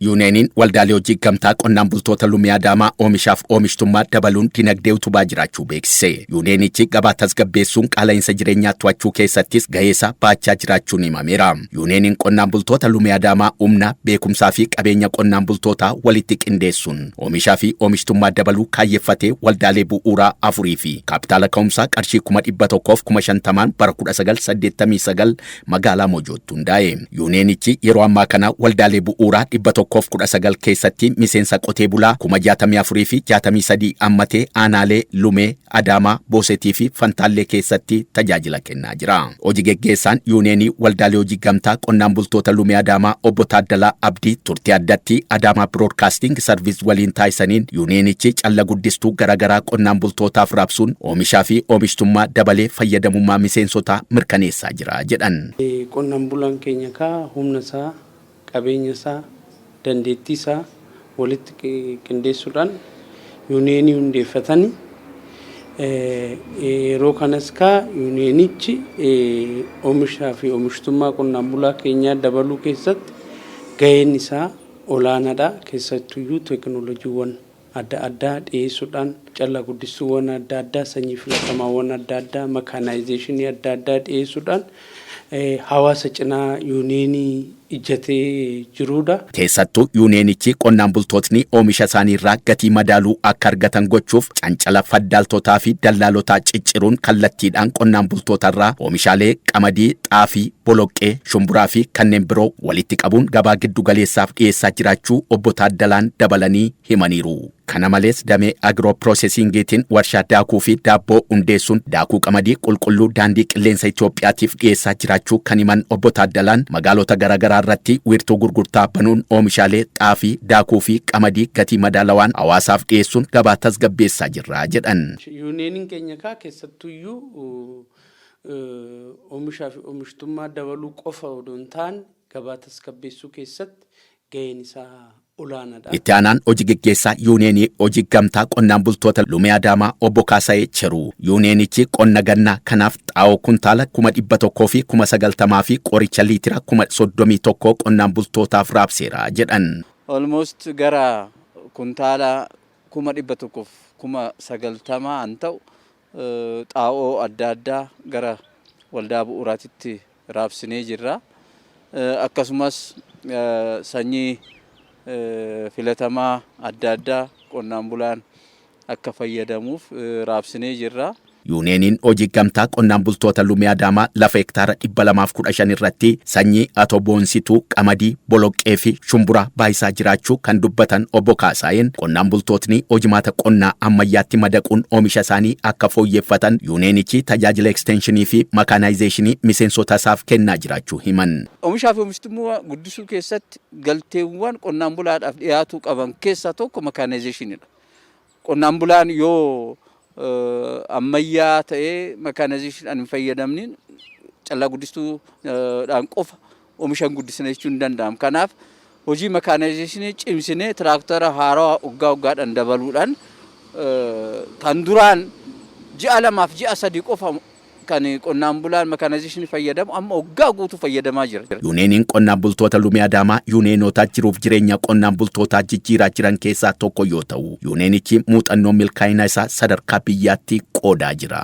Yuuneeniin waldaalee hojii gamtaa qonnaan bultoota Lumee Adaamaa oomishaaf oomishtummaa dabaluun dinagdee utubaa jiraachuu beeksise. Yuuneenichi gabaa tasgabbeessuun qaala'insa jireenyaa to'achuu keessattis ga'eesaa ba'achaa jiraachuun himameera. Yuuneeniin qonnaan bultoota Lumee Adaamaa humna, beekumsaa fi qabeenya qonnaan bultootaa walitti qindeessuun oomishaa fi oomishtummaa dabaluu kaayyeffatee waldaalee bu'uuraa afurii fi kaapitaala ka'umsaa qarshii 150,000 bara 1989 magaalaa Mojootti hundaa'e. Yuuniyeenichi yeroo ammaa kana waldaalee bu'uuraa 119 keessatti miseensa qotee bulaa 64,063 ammatee aanaalee Lumee, Adaamaa, Boosetii fi Fantaallee keessatti tajaajila kennaa jira. Hoji geggeessaan Yuuniyeenii Waldaalee Hojii Gamtaa Qonnaan Bultoota Lumee Adaamaa Obbo Taaddalaa Abdii turtii addatti Adaamaa Biroodkaasting Sarviis waliin taasisaniin yuuniyeenichi calla guddistuu garaagaraa qonnaan bultootaaf raabsuun oomishaa fi oomishtummaa dabalee fayyadamummaa miseensotaa mirkaneessaa jira jedhan. Qonnaan bulaan keenya kaa humna isaa, qabeenya isaa, dandeettii isaa walitti qindeessuudhaan yuuniyeenii hundeeffatani. Yeroo kanas kaa yuuniyeenichi oomishaa fi oomishtummaa qonnaan bulaa keenyaa dabaluu keessatti gaheen isaa olaanaadha. Keessattuyyuu teekinooloojiiwwan adda addaa dhiyeessuudhaan callaa guddistuuwwan adda addaa, sanyii filatamaawwan adda addaa, makaanaayizeeshinii adda addaa dhiyeessuudhaan hawaasa cinaa yuuniyeenii ijjatee jiruudha. Keessattuu yuuniyeenichi qonnaan bultootni oomisha isaaniirraa gatii madaaluu akka argatan gochuuf cancala faddaaltotaa fi dallaalotaa cicciruun kallattiidhaan qonnaan bultootarraa oomishaalee qamadii, xaafii, boloqqee, shumburaa fi kanneen biroo walitti qabuun gabaa giddu galeessaaf dhiyeessaa jiraachuu Obbo Taaddalaan dabalanii himaniiru. Kana malees damee agiroo piroosesingiitiin warshaa daakuu fi daabboo hundeessuun daakuu qamadii qulqulluu daandii qilleensa Itoophiyaatiif dhiyeessaa jiraachuu kan himan Obbo Taaddalaan magaalota garaagaraa irratti wiirtuu gurgurtaa banuun oomishaalee xaafii, daakuu fi qamadii gatii madaalawaan hawaasaaf dhiyeessuun gabaa tasgabbeessaa jirra jedhan. Yuuniyeeniin keenya kaa keessattuyyuu oomishaa fi oomishtummaa dabaluu qofa odoo hin taane gabaa tasgabbeessuu keessatti gaheen isaa olaanaadha. Itti aanaan hoji geggeessaa Yuuniyeenii Hojii Gamtaa Qonnaan Bultoota Lumee Adaamaa Obbo Kaasaayee Cheruu yuuniyeenichi qonna gannaa kanaaf xaa'oo kuntaala 190,000 fi qoricha liitira 31,000 qonnaan bultootaaf raabseera jedhan. Almost gara kuntaala 190,000 an ta'u xaa'oo adda addaa gara waldaa bu'uuraatitti raabsinee jirra. Akkasumas sanyii filatamaa adda addaa qonnaan bulaan akka fayyadamuuf raabsinee jirra. Yuuniyeeniin hojii gamtaa qonnaan bultoota Lumee Adaamaa lafa hektaara 215 irratti sanyii atoboonsituu qamadii, boloqqee fi shumburaa baayisaa jiraachuu kan dubbatan Obbo Kaasaayeen qonnaan bultootni hojimaata qonnaa ammayyaatti madaquun oomisha isaanii akka fooyyeffatan yuuniyeenichi tajaajila eksteenshinii fi makaanaayizeeshinii miseensota isaaf kennaa jiraachuu himan. Oomishaa fi oomishtummaa guddisuu keessatti galteewwan qonnaan bulaadhaaf dhiyaatuu qaban keessaa tokko makaanaayizeeshiniidha. Qonnaan bulaan yoo ammayyaa ta'ee makaanaayizeeshiniidhaan hin fayyadamniin callaa guddistuudhaan qofa oomisha hin guddisna jechuun hin danda'amu. Kanaaf hojii makaanaayizeeshinii cimsinee tiraaktara haarawaa waggaa waggaadhaan dabaluudhaan kan duraan ji'a lamaaf ji'a sadii qofa kan qonnaan bulaan makaanaayizeeshinii fayyadamu amma waggaa guutuu fayyadamaa jira. Yuuniyeeniin qonnaan bultoota Lumee Adaamaa yuuniyeenota jiruuf jireenya qonnaan bultootaa jijjiiraa jiran keessaa tokko yoo ta'u, yuuniyeenichi muuxannoo milkaa'ina isaa sadarkaa biyyaatti qoodaa jira.